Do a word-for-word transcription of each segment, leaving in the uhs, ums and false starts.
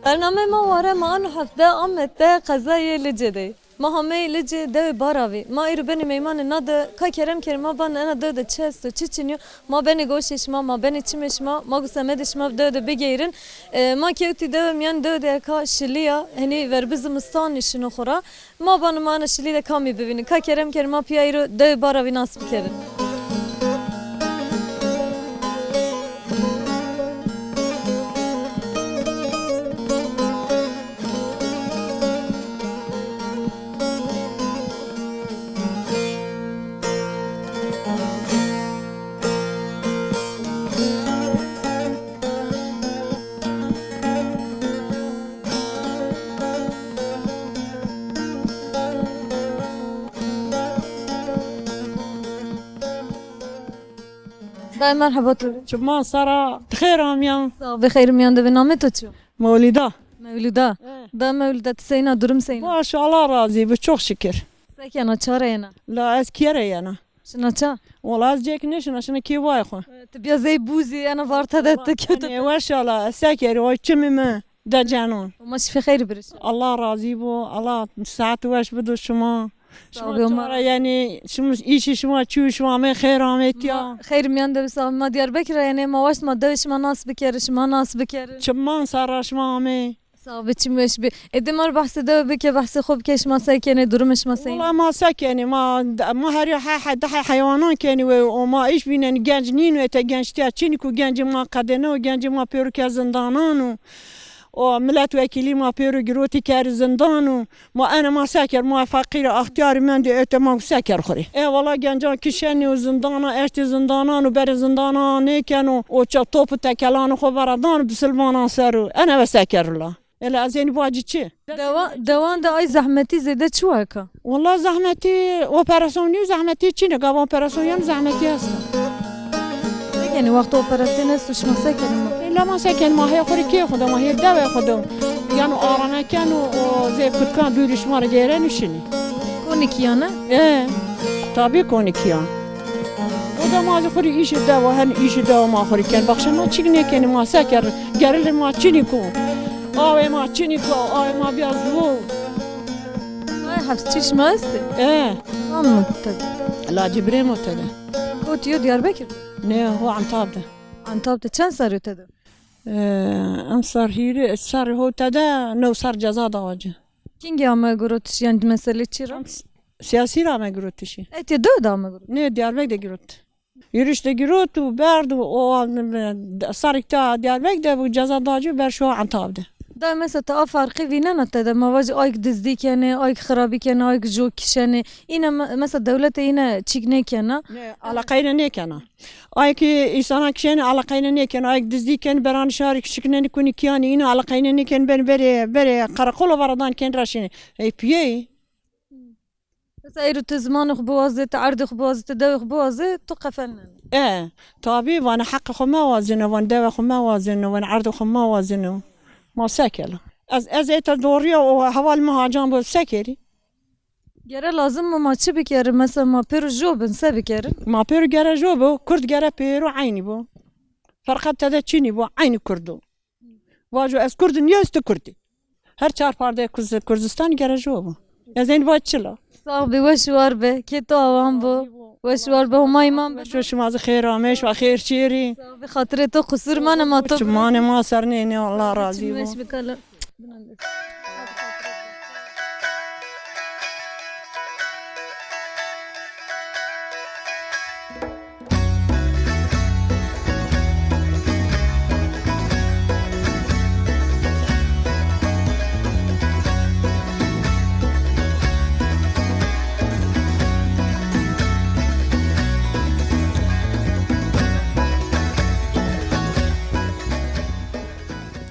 Bernameyê ma ware, ma ano hefte Amed de qezayê Licê de. Ma hameyê Licê, dewê Baravî. Ma îro benê meymanê na de, ka kerem kerê ma bano ena dew de çi esto, çi çinî yo. Ma benê goşê şima, ma benê çimê şima, ma gu semedê şima dew de bigeyrin. E, ma kewtî dewe, mîyan dew de eka şilî ya, henî verbi zimistanî şino xo ra. Ma bano ma ena şilî de kamî bivînî. Ka kerem kerê ma pîya îro dewê Baravî nas bikerin. Dayê, merheba to rê. Çiman sara, xêr amîyan. Sağ ol, bi xêr mîyan de be. Namê to çi yo? Mewlîda. Mewlîda. E. Da Mewlîda, ti seyna, durum seyna? Baş, Allah razî bi, çok şükür. Se kena, ça ra yena? La ez kîye ra yena. Şina ça? Wala ez cêk nêşina, şina kêwayê xwu. E, ti bîya zey bûzî, ena varta de ti kewta. Nêweş a la, ez se kerî, oy çimî mi de cenon. Ma şifê xeyrî birişî. Allah razî bo, Allah saet weş bido şima. Şima çara, yanî şima îşî şima çû, şima amê xêr amê tîya. Ma xeyr mîyan de bi, sağ ol. Ma Diyarbekir ra yenê, ma waşt ma dewê şima nas bikerî, şima nas bikerî. Çiman serra şima amê. Sağ ol, çim weş bi. Ê de ma rê behsê dewe bike, behsê xo bike, şima se kenê, durumê şima se? Wala ma se kenê, ma, ma her ya he, he, de he heywanan kenî we, o ma îş vînenî, genc nîno, ete genc tîya çinî ku gencê ma qedêne û gencê ma pêro ke zindanan û o miletwekîlî ma pêro girotî kerî zindan û ma ene ma se ker, ma feqîr extîyarî mendî, ete ma se ker xwu rê. E wala gencan kişenî û zindana, eştê zindanan û berê zindana nêkeno û ça top û tekelanê xo vera dan û bisilmanan ser o. Ene ve se ker la. Ela ez ênî vacî çi? Dewa-, dewan de ay zehmetî zêde çi wa ka? Wala zehmetî, operasyon nîyo zehmetî çin e, gava operasyon yanî zehmetî esta. Se kenî, wexto operasyon esto, şima se kenî ma? Ela ma se kenî, ma hê xwu rê kê xwu de, ma hê dewê xwu de. Yano arame keno, o zê kutkan dûrî şima rê gêreno şinî. Konî kîyan e? E, tabî konî kîyan. O da ma zî xwu rê îşê dewa, hen îşê dewa ma xwu rê ken. Baxşe ma çîk nêkenî, ma se ker, gerilê ma çinî ko. Awê ma çinî ko, awê ma bîya ziwo. Ay, hepsçî şima estê? E. Kam mi tede? Lacê birê mi tede. Kotî yo, Diyarbekir? Nê, ho Antab de. Antab de çend serrî tede? E, emser hîrê serrî ho tede, new serr ceza dawa ci. Kîngî ame girotişî, yanî meselê çi ra? Siyasî ra ame girotişî. Etê dew de ame girot? Nê, Diyarbekir de girot. Yürüyüş de girot û berd û o, sarikta Diyarbekir de bu ceza dacı ber şu Antab de. Da mesela ta a farqî vînena tede, ma vacî ayk dizdî kenê, ayk xirabî kenê, ayk jo kişenê. Îne me-, mesela dewlete îne çîk nêkena. Ne, alaqayne nêkena. Ayk însana kişenê alaqayne nêkena, ayk dizdî kenê, beranî şarî kişiknenî kunî kîyanî, îne alaqayne nêkenê, ben berê, berê qereqolo varadan kenî ra şinê. Ey piyey. Mesela êro ti zimanê xwu biwazê, ti erdê xwu biwazê, ti dewê xwu biwazê, tu qefelnenê. E, tabî, vanê heqê xwu mewazêne, vanê dewê xwu mewazêne, vanê erdê xwu mewazêne. Ma se kela? Ez, ez ê te dorîya o heval mi hacan bo se kerî? Gere lazim mi ma çi bikerî? Mesela ma pêro jo bin, se bikerî? Ma pêro gere jo bo, kurd gere pêro eynî bo. Ferqet tede çinî bo, eynî kurd o. Vajo ez Kurd im, ya ez tu Kurd î. Her çar pardeyê Kurz-, Kurdistanî gere jo bo. Ez ên vaj çila. Sağ bi, weş war be. Kê to awan bo. Weş war be, Homa îman be. Weş, şima zî xêr amê, şima xêr çêrî. Sağ bi, xatirê to qusur mane ma to. Çimanê ma ser nênê, Allah razî bo. Weş bi kala.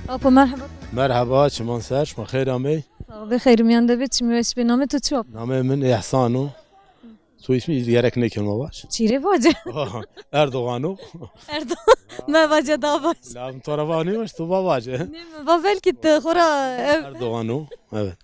Apo, merheba. Merheba, çiman ser, şima xeyr amey. Sağ ol, xeyr miyan de be, çimî weş be. Namê to çi wa? Namê min Îhsan o. Soy ismî gerek nêkeno ma vaj. Çîrê vace. Erdoğan o. Erdoğan. Me vace daha baş. Lazim to ra va nêvac, to va vace. Nê, mi va belkî ti xora ev. Erdoğan o. Evet.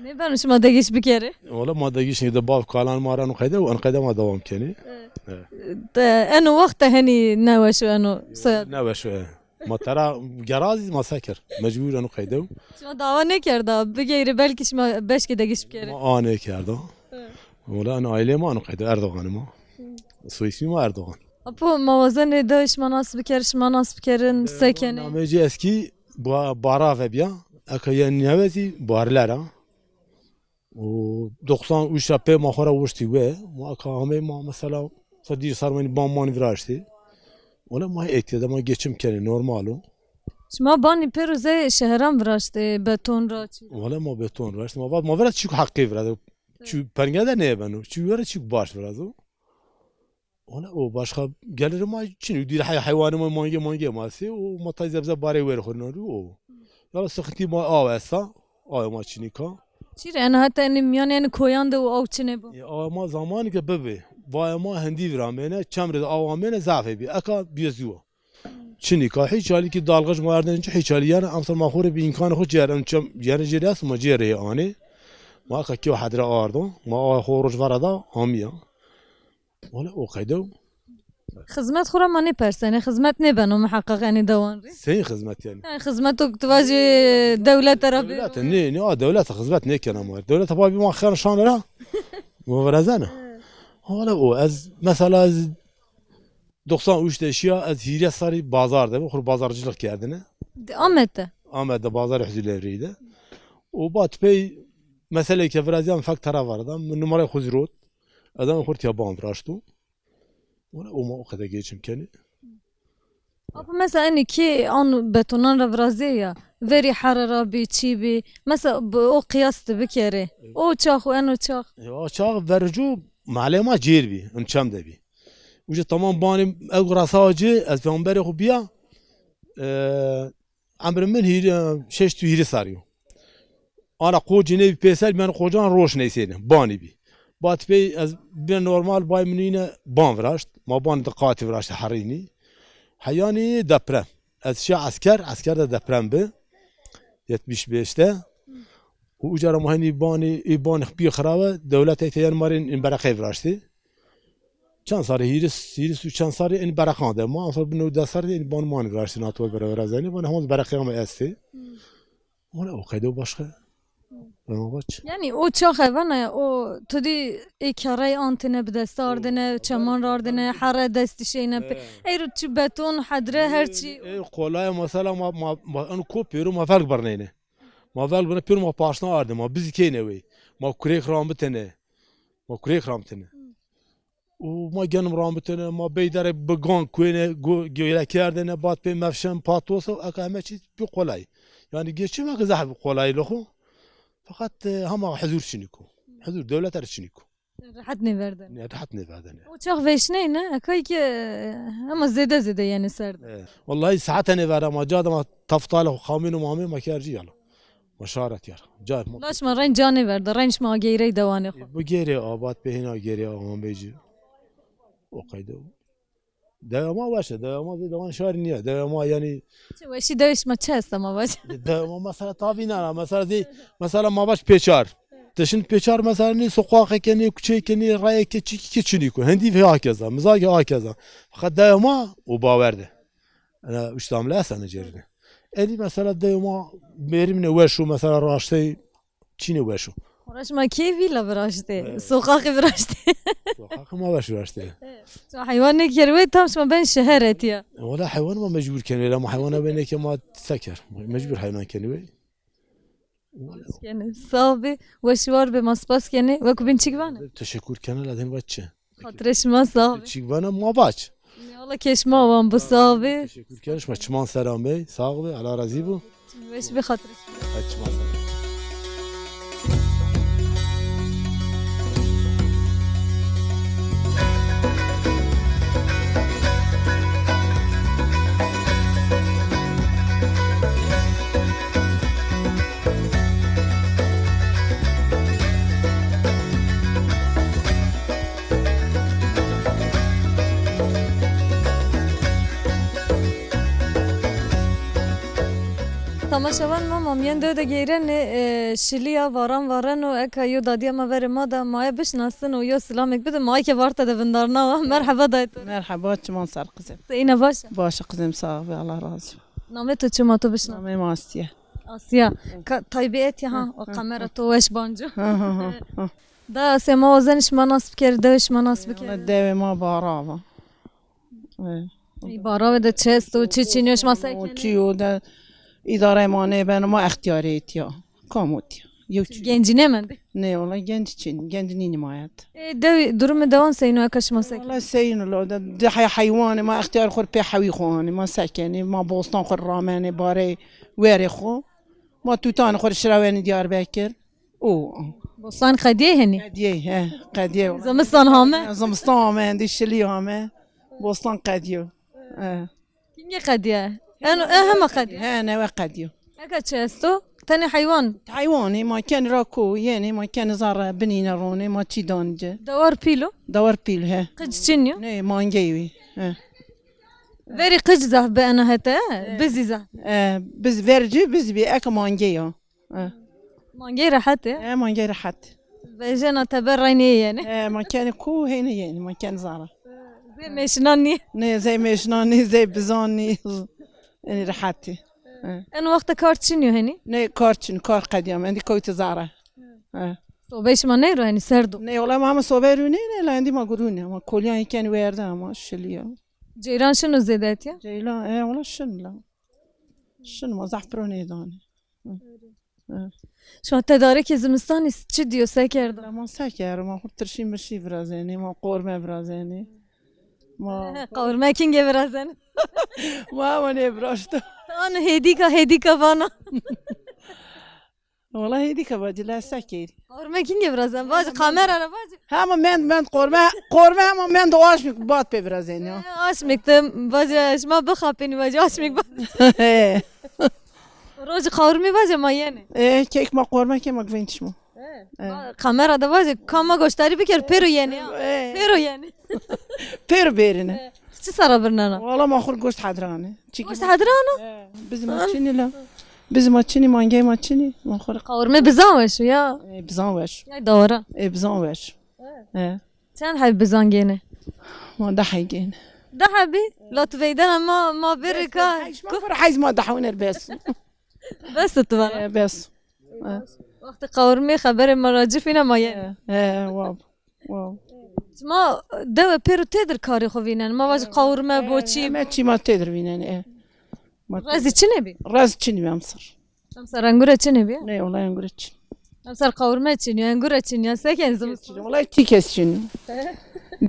Nêbeno şima degîş bikerê? Wala ma degîş nê de, bav kalan ma ra no qeyde, en qeyde ma dewam kenê. Evet. Evet. De, eno wext de henî neweş o eno soyad. Neweş o, evet. Ma tera gera zî ma se kir. Mecbur eno qeydew. Şima dawa nêkerda, bigeyre belkî şima beşkê de giş bikerê? Ma a nêkerda. Hı. Wala en ailê ma eno qeydew, Erdoganê ma. Hı. Soyîsmî ma Erdogan. Apo ma wazenê dewê şima nas biker, şima nas bikerin, se kenê? Namê ci eskî ba-, Bara ve biya. Eka yenî newe zî Barler a. O doksan üç ra pê ma xo ra wiştî we. Ma ka amey ma mesela sa dîr sar wenî ban manî viraştî. Ona ma êtîya de ma geçim kenê, normal o. Şima banî pêro zey şeheran viraştê, beton ra çi? Wala ma beton viraştî. Ma vat ma vera çîk heqî virazo. Çi penge de nêbeno. Çi were çîk baş virazo. Ona o başka geliri ma çin. Dîr hay haywanê ma mangê mangê ma sê. O ma tay zebze barê wer xo nori o. Ya sıkıntı ma aw esta. Aw ma çinîka. Çî rê ena heta enê mîyanê enê koyan de û aw çinê bo? E, aw ma zamanî ke bibi. Vaya ma hindî viramêne, çem rê de aw amêne zafê bî. Eka bîye zû. Çinîka, hîç halî ki dalgıç ma erdên ci hîç halî yani, emser ma xo rê bi îmkanê xo cêr, em çem, yani cêr yas ma cêr rê anê. Ma eka kîyo hedre ardo. Ma aw xo roj vera da amîya. Wala o qeydew. Xizmet xo ra ma nêpersenê, xizmet nêbeno muheqeq enê dewan rê? Sey xizmet yani? Yani xizmeto tu vajî dewlete ra bê. Dewlete, nê, nê, a dewlete xizmet nêkena ma. Dewlete pa bî ma xen şan ra. Ma virazena. Wala o, ez, mesela ez doksan üç de şiya, ez hîrê sarî bazar de bi, xur bazarcılık kerdine. Di Amed de? Amed de, bazarê Huzur Levrî de. O bat pey meselê ke virazîyan fek tera vara da, mi numarayê xo zî rot. Edamê xo rê tîya ban viraşto. Wala o ma o qede geçim kenê. Apo mesela enê kî an betonan ra virazê ya, verî here ra bî, çî bî. Mesela bi o qiyas ti bikerê. O çax û eno çax. E, o çax vericû malê ma cêr bî, in çem de bî. Uca tamam banê ew rasa ci, ez peyxamberê xo bîya. E, Emrê min hîrê, şeşt û hîrê serrî yo. Ana qocî nêbî pêser, ben qocan roş neysêne, banî bî. Bat pey ez bîne normal bay min îne ban viraşt. Ma banî di qatî viraşt herînî. Heyanî deprem. Ez şiya esker, esker de deprem bi. Yetmiş beş de. Û uca ra ma henî banî, ê banî bî xirabe, dewlet ey teyen ma rê in bereqey viraştî. Çend sarî, hîris, hîris û çend sarî in bereqan de. Ma, ansa bi newdes sarî de in ban man viraştî, nato bere virazenî. Vana hema bereqê ma estê. Hmm. Wala o qeyde o başka. Ama baş. Yani o çax e vana ya, o tu dî ê kerrey antine, bi dest ardine, çeman ra ardine, here destî şeyne pe. Eyro çi beton, hedre, her çi. E, kolay mesela ma, ma, ma, eno ko pêro ma velg birneyne. Ma velg birne pêro ma paşna arde, ma bizî keyne wey. Ma kurêk rambitene. Ma kurêk rambitene. Û ma genim rambitene, ma bey dere bi gan kuêne, go-, gêle kerdene, bat pê mefşen, patosa, eka heme çî bi kolay. Yani geçim eka zehf kolay lo xo. Fakat, e, hema huzur çinîko. Huzur dewlet er çinîko. Rehet nêverdene. Ne, rehet nêverdene. O çax veşneyne, eka ki, e, hema zêde zêde yenê ser de. E, wellahî saete nêverde ma, ca de ma teftalê xo xamîn û mamî ma kercî yala. Ma şaret yar. Ca ma. La şima reyn ca nêverda, reyn şima ageyrey dewanê xo. E, bu gêrê abat pê hêna gêrê awan bêcî. O qeyde. Dewa ma weş e, dewa ma zê dewan şarî nîya. Dewa ma yani. Çi weşî dewê şima çi esta ma vaj? Dewa ma mesela tavî nana, mesela zê, mesela ma vaj pêçar. Ti şin pêçar mesela nê soqaqê ke, nê kuçeyê ke, nê rayê ke, çîkî ke çinîko. Hendî vê akeza, mizagê akeza. Fakat dewa ma o bawer de. Ena üç damle esta ne cerine. Eni mesela dewa ma mêrimne weş o mesela raştey çîne weş o. Ora şima kê vîla viraştê? Evet. Soqaqê viraştê? Soqaqê ma weş viraştê. Evet. Şima heywan nêkerê wey, tam şima ben şeher etîya. E, wala heywan ma mecbur kenê, la ma heywana benê ke ma se ker. Mecbur heywan kenê wey. Spas kenê. Sağ bê, weşî war bê, ma spas kenê. Weko bîn çik vanê? Teşekkür kenê, la dên va çi. Xatirê şima sağ bê. Çik vana ma vaç. Ne, Allah ke şima wan bi sağ bê. Teşekkür kenê, şima çiman ser amey. Sağ bê, Allah razî bo. Weş bê, xatirê şima. Hadi çiman ser. Tamaşevan ma, ma mîyan dew de geyrenê, e, şilîya varan vareno, eka yo dadîya ma verê ma de, ma ye bişinasin û yo silamêk bidin, ma ke varta de vindarna wa. Merheba dayê to. Merheba, çiman ser qizim. Seyîne, baş a? Baş a qizim, sağ be, Allah razı olsun. Namê to çi ma to bişna? Namê ma Asya. Asya. Ka, taybî etya ha, o kamera to weş banco. Ha, ha, ha, ha. Da se ma wazenî şima nas bikerî, dewê şima nas bikerî. Wala dewê ma Barava. E. Ey, Baravê de çi esto, çi çinî yo, şima se kenê? Çi yo de îdare ma nêbeno, ma extîyarê etîya. Kam otîya? Yew çi. Gencî nêmendî? Nê, wala genc çin, genc nînî ma yet. E, dew, durumê dewan seyîn o, eka şima se kenê? Wala seyîn o la, de, de hey-, heywanê ma extîyar xo rê pê hewî xo anê, ma se kenê, ma bostan xo rê ramenê, barê werê xo. Ma tutanê xo rê şirawenê Diyarbekir. O. Bostan qedîyey henî? Qedîyey, he, qedîyey. Zimistan hame? Zimistan hame, endî şilî hame. Bostan qedîyo. He. Kîngê qedîye? Eno, e hema qedîye? He, newe qedîyo. Eka çi esto? Tenê heywan? Heywanê ma kenê ra ko, yenê ma kenê zere, binîne ronê, ma çî danê ci. Dewar pîl o? Dewar pîl, he. Qic çinî yo? Nê, mangey wî. He. Verî qic zaf bi ena hete, bizî zaf. E, biz vercî biz bî, eke mangey a. E. Mangey rehet ê? E, mangey rehet. Vejena teber reynê yenê. E, ma kenê ko heyne yenê, ma kenê zara. Zey mêşinan nî? Nê, zey mêşinan nî, zey bizan nî. Enî rehet ê. E. En wexte kar çinî yo henî? Nê, kar çin, kar qedîya ma, endî kewtî zara. E. Sobey şima nêro henî, serd o? Nê, wela ma hema sobey rûnê nê, la endî ma gurûne, ma kolîyan kenê werde ama şilîya. Ceyran şino zêde etîya? Ceyran, e, wela şin la. Şin ma zaf piro nêdanê. Hı. Hı. Şima tedarikê zimistanî çi dîyo, se kerdo? Ma se kero, ma xo tirşî mirşî virazenê, ma qorme virazenê. Ma qorme kîngê virazenê? Ma ama nêviraşto. Tano hêdîka, hêdîka vana. Wala hêdîka vacî, la se kerî. Qorme kîngê virazen? Vacî kamera ra vacî. Hema mend, mend qorme, qorme hema mend o aşmik bat pê virazenî ya. E, aşmik de vacî şima bixapênî vacî aşmik bat. He. Rojî qawurmî vacî ma yenê. E, kek ma qorme ke ma guvên çimo. E. E. Ma kamera de vacî ka ma goştarî biker pêro yenê ya. E. Pêro yenê. Pêro bêrine. E. Çi sera birnena? Wala ma xo rê goşt hedirane. Çikî goşt hedirana? He, bizê ma çinî la. Bizê ma çinî, mangey ma çinî. Ma xo rê. Qawurmê bizan weş o ya. E, bizan weş. Ya dawara. E, bizan weş. He. He. Çend heb bizan gênê? Ma di heb gênê. Di hebî? La tu veydena ma, ma bêrê ka. Heyş, ma xo rê heyş ma di hewner bes. Bes tu vana? E, bes. He. Wextê qawurmê xeberê ma ra cifîne ma yenê. He, he, wab. Wow. Şima dewe pêro têdir karê xo vînenê? Ma vajî qawurme, boçî. Heme çî ma têdir vînenê, e. Ma rezî çinê bî? Rez çinî bî emser. Emser engure çinê bî? Nê, wela engure çin. Emser qawurme çinî, engure çinî, ya se ken zimistan? Wela tîkes çinî.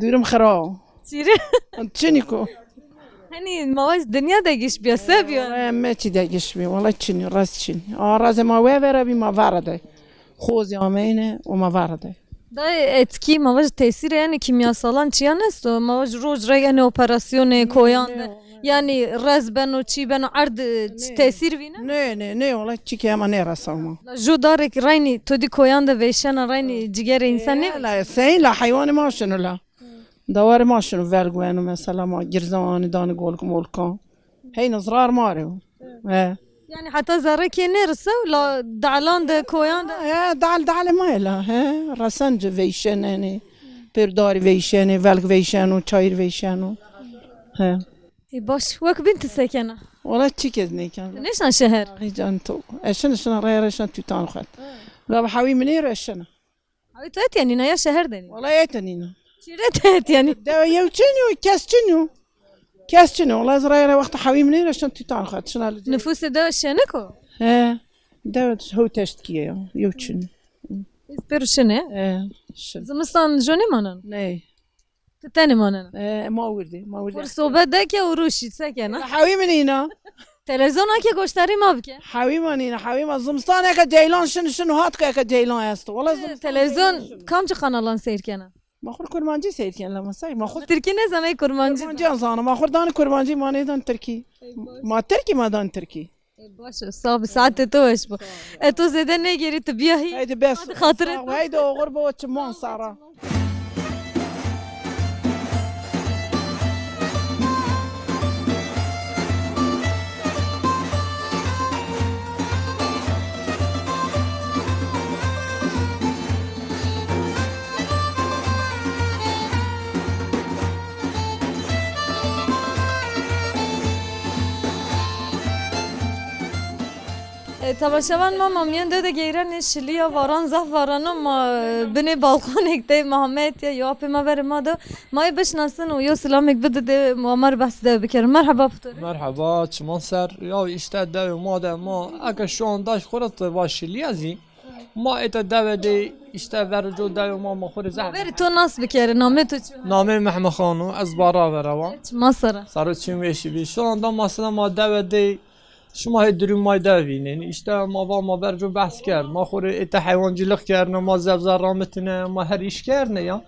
Durum xira o. Çîrê? Çinî ko. Henî ma vajî dinya de giş bîya, se bîya? Wela heme çî de giş bî, wela çinî, rez çinî. A rezê ma wevera bî, ma vara de. Xozî ameyne û ma vara de. Dayê etkî, ma vajî tesîrê, yanî kîmyasalan çîyan esto? Ma vajî roj rey enê operasyonê koyan de. Yanî rez beno, çî beno, erd, e, tesîr vîne? Nê, nê, nê, wela çîkê hema nêresa ma. La ju darêk reynî to dî koyan de veyşena, reynî cigerê însan nêveyşena? La sey la heywanê ma şino la. Dewarê ma şino velg weno, mesela ma girza anî danî golk molkan. Heyna zirar ma rê o. He. Yanî heta zerrekê nêrisew la dalan de, koyan de. He, dal, dalê ma yê la. He, resen ci veyşenenê. Pêr darî veyşenê, velg veyşeno, çayîr veyşeno. He. Ê baş, wek bîn ti se kena? Wela çîk ez nêken. Nêşina şeher? Ay can to. Ez şina, şina rey rey şina tutan xwet. La bi hewî min ê re şina. Hewî tu etya nîna ya şeher de nîna? Wela etya nîna. Çîrê tu etya nîna? Dewe yew çinî yo, kes çinî yo. Kes çinî yo. Wela ez rey rey wexta hewî min ê re şina tutan xwet. Şina li. Nifûsê dewe şenik o? He. Dewe hewt heşt kîye ya. Yew çinî. Pêro şinê? He, şin. Zimistan jo nêmaneno? Ney. Ti tenê manena? E, ma wirdî, ma wirdî. Xo rê sohbet de ke û rûşî, se kena? Hewî min îna. Televîzyon ake goştarî ma bike. Hewî ma nîna, hewî ma. Zimistan eke ceylan şin, şin hat ke eke ceylan esto. Wala zimistan televîzyon kamci kanalan seyr kena? Ma xo rê kurmancî seyr kena la ma sey. Ma xo tirkî nêzana, ey kurmancî. Kurmancî zana. Ma xo rê danê kurmancî, ma nêdanê tirkî. Ma tirkî, ma danê tirkî. E, baş o, sağ ol, saetê to weş bo. E, to zêde nêgêrî, ti bîya hî. Heydi bes. Hadi xatirê to. Heydi oxir bo, çiman sara. E, temaşevan ma, ma mîyan dewe de geyrenê şilîya, varan zaf varano, ma, e, binê balkonêk de, ma heme etya, yo apê ma verê ma de, ma yê bişinasin û yo silamêk bide de, ma, ma rê behsê dewe bikero. Merheba pito rê. Merheba, çiman ser. Ya îşte dewê ma de ma, eke şu anda xo ra ti va şilîya zî, ma êta dewe de îşte verê co dewê ma, ma xo rê zehf. Verê to nas bikerê, namê to çi? Namê Mehmet Xan o, ez Bara vera wa. Çiman ser a. Saro çim weşî bî. Şu anda mesela ma dewe de, şima hê durûm ma dewe vînenî. Îşte ma va ma verê co behs kerd. Ma xo rê êta heywancîlix kerdine, ma zebze ramitine, ma her îş kerdine ya.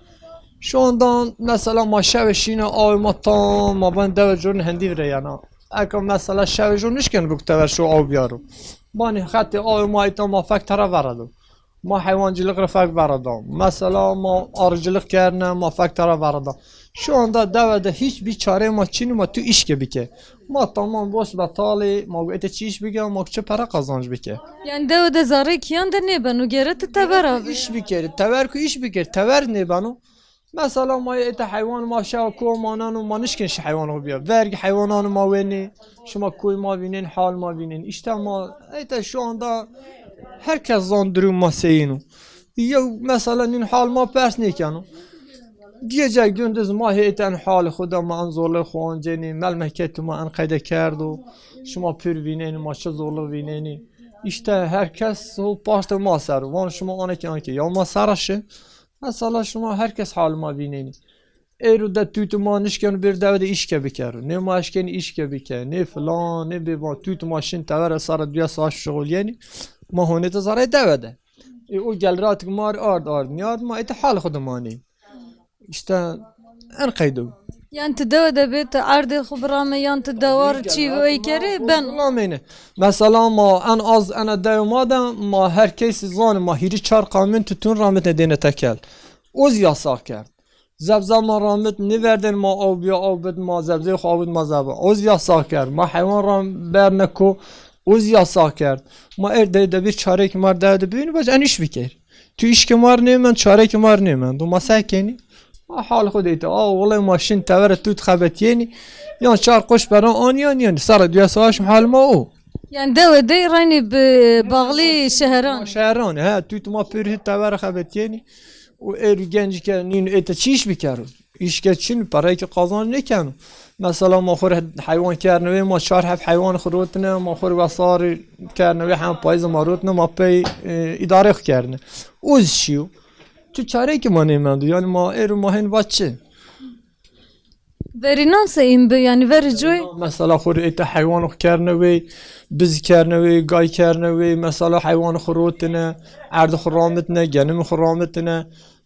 Şu anda mesela ma şewe şîne awê ma tam, ma van dewe co nî hendîv rê yena. Eka mesela şewe co nişken bik tever şo aw biyaro. Banî xetê awê ma êta ma fek tera vera do. Ma heywancîlix ra fek vera da. Mesela ma arıcılık kerdine, ma fek tera vera da. Şu anda dewe de hîç bî çareyê ma çin, ma tu îş ke bike. Ma tamam boş betalê, ma gu ete çi îş bike, ma çi pere kazanç bike. Yanî dewe de zerrê kîyan de nêbeno, gere ti teber avê. Îş bikerî, tever ku îş bikerî, tever nêbeno. Mesela ma êta heywan ma şewa ko maneno, ma nişkin şi heywan xo biya. Verg heywanan ma wenê, şima koy ma vînên, hal ma vînên. Îşte ma êta şu anda herkes zan durum ma seyîn o. Yew mesela nîn hal ma pers nêkeno. Gece gündüz ma hê êta en hal xo de ma en zorlê xo ancenî, melmeketî ma en qeyde kerdo. Şima pir vînenî, ma çi zorluk vînenî. Îşte herkes o paştê ma ser o. Van şima anekî anekî ya ma ser a şi. Mesela şima herkes hal ma vînenî. Êro de tûtê ma nişkeno bir dewe de îş ke bikero. Nê ma eşkenî îş ke bike, nê filan, nê bêvan. Tûtê ma şin tevere sara duya sax şuxulîyenî. Ma honê de zerrê dewe de. Ê o gel ratik ma rê ard ard nîyard, ma êta hal xo de manê. Îşte en qeydo. Yan ti dewe de bê, ti erdê xo birame, yan ti dewar çî wey kerê, ben. Bilamêne. Mesela ma en az ena dewe ma de ma her kes zanê ma hîrî çar kamyon tutun ramitne dêne tekel. O zî yasax kerd. Zebza ma ramit nêverdên ma aw biya aw bid, ma zebzeyê xo aw bid ma zebza. O zî yasax kerd. Ma heywan ra berne ko, o zî yasax kerd. Ma êr dey de bir çareyêk ma rê dewe de bibînî, bac en îş bikerî. Tu îşkê ma rê nêmend, çareyêkê ma rê nêmend. Ma se kenî? Ma hal xo de êta. A wele ma şin tevere tût xebetîyenî. Yan çar qoş pere anî yan, yan sara duya sax şim hal ma o. Yanî dewe de reynî bi bağlî şeheran. Şeheran, he, tût ma pir hî tevere xebetîyenî. O êr genc ke nîn êta çi îş bikero? Îş ke çin, pereyê ke qazanc nêkeno. Mesela ma xo rê heywan kerdine wê, ma çar heb heywan xo rotine, ma xo rê wesarî kerdine wê, hem payîz ma rotine, ma pey, e, îdarê xo kerdine. O zî şîyo. Tu çareyêkê ma nêmendo. Yanî ma êro ma hên va çi? Verînan se ên bi, yanî verê coy? Mesela xo rê êta heywan xo kerdine wê, biz kerdine wê, gay kerdine wê, mesela heywan xo rotine, erd xo ramitine, genim xo ramitine.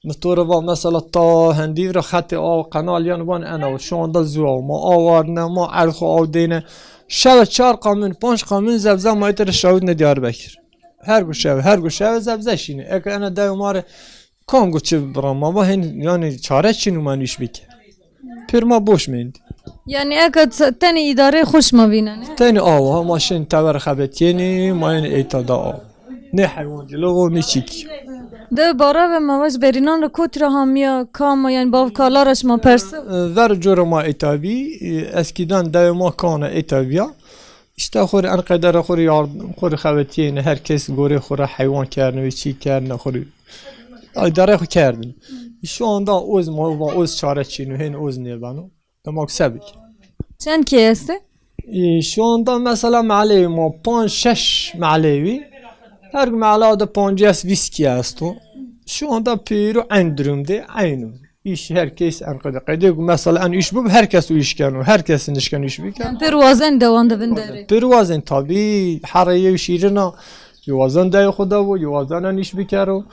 Mi to rê va mesela ta hendîv ra xetê aw qenal yan van ena o. Şu anda zû aw. Ma aw wardine, ma erd xo aw dêne. Şewe çar kamyon, panc kamyon zebze ma êta rê şawitne Diyarbekir. Her gu şewe, her gu şewe zebze şîne. Eke ena dewe ma rê kam gu çi bira ma va hên, yanî çare çin o ma nîş bike. Pêr ma boş mendî. Yanî eke t-, tenê îdareyê xo şima vînenê? Tenê awa, ma şin tever xebetîyenî, ma yenê êta da aw. Nê heywancîlix o, nê çîkî. De bara ve ma vaj verînan ra kotî ra hamîya, kam a, yanî bav kala ra şima perse? E, ver cora ma êta bî, e, eskîdan dewê ma kana êta bîya. Îşte xo rê en qeyde ra xo rê yardım, xo rê xebetîyenê, her kes gorê xo ra heywan kerdine wê, çî kerdine xo rê. Îdareyê xo kerdine. Şu anda oz ma va oz çare çin o, hên oz nêbeno. Dema ki se bik. Çend key estê? E, şu anda mesela mehleyê ma panc şeş mehleyê wî. Her gu mehla de pancas vîst key esto. Şu anda pêro eyn durum de, eyn o. Îş her kes en qede. Qede gu mesela en îş bib, her kes o îş keno. Her kes nişken îş bikeno. Yanî pêr wazen dewan de vinderê. Pêr wazen tabî, herê yew şîrin a. Yew wazen dewê xo de bo, yew wazen en îş bikero.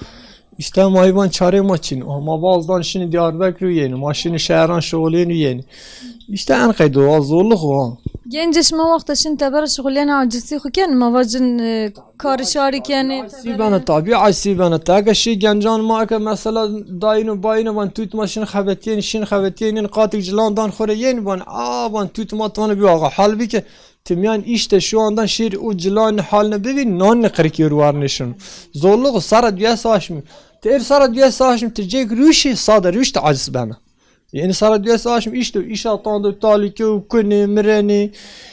Îşte ma heywan çarê ma çin o. Ma bazdan şinî Diyarbekir û yenî. Ma şinî şehran şuxulîn û yenî. Îşte en qeydo, a zorluk o. Gencê şima wexta şin tebera şuxulîyenî, acizî xo kenî? Ma vacin, e, karî şarî kenî? Acizî bena tabî, acizî bena. Eke şî gencan ma eke mesela dayîn û bayîn van tût ma şin xebetîyenî, şin xebetîyenî, qatik cilan dan xo rê yenî van, a van tût ma tane bî axa. Halbûkî ti mîyan îş de şu andan şêr û cilanî haline bivîn, nanî qirikî yor warnê şin. Zorluğu sara duye saşmî. Ti êr sara duye saşmî, ti cêk rûşî, sade rûş ti aciz bena. Yanî sara duyes aşm îşte, îşa tando, talîke û kunê, mirenê.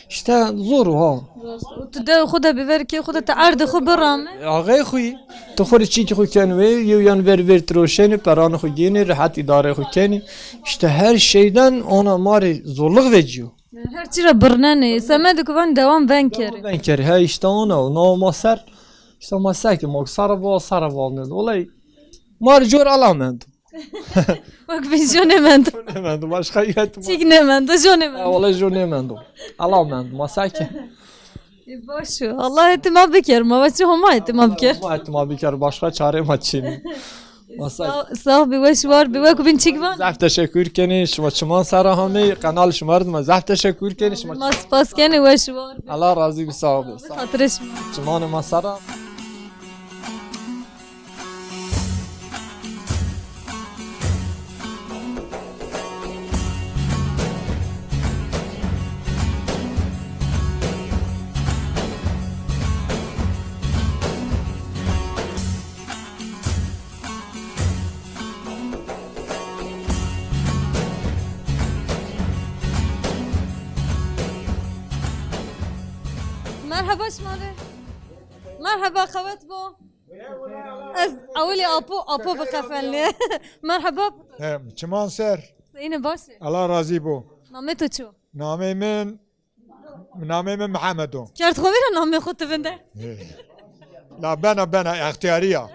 Îşte zor o ha. Tu dew xwu de bi ver kê xwu de ti erdê xwu birame. Axey xwu yî. Tu xwu rê çîkî xwu kenî wê, yew yan ver ver tiroşenî, peranê xwu gênî, rehet îdareyê xwu kenî. Îşte her şeyden ona ma rê zorluk vecîyo. Her çî ra birnenê. Semedê ku van dewam ven kerê. Ven kerê. He îşte ona o. Nawa ma ser. Îşte ma sekê ma sara va, sara va mendo. Olay ma rê cor ala mendo. Wek bîn jo nêmendo. Nêmendo, başka yet ma. Çîk nêmendo, jo nêmendo. Ha, wele jo nêmendo. Ala mendo, ma sekê. E, baş o. Allah hetê ma biker, ma va çi Homa hetê ma biker. Homa hetê ma biker, başka çare ma çinî. Ma sekê. Sağ, sağ bi, weş war bi, wek bîn çîk van. Zaf teşekkür kenî, şima çiman sera hamey, kanal şima ard ma zaf teşekkür kenî, şima. Ma spas kenî, weş war bi. Allah razî bi, sağ bi. Xatirê şima. Çimanê ma sera. Merheba şima rê. Merheba, qewet bo. Ez ewilî apo, apo biqefelnê. Merheba. He, çiman ser. Seyîne baş ê. Allah razî bo. Namê to çi yo? Namê min, namê min Mihemed o. Kerd xo vîra namê xo ti vinde. He. La bena, bena, extiyarî ya.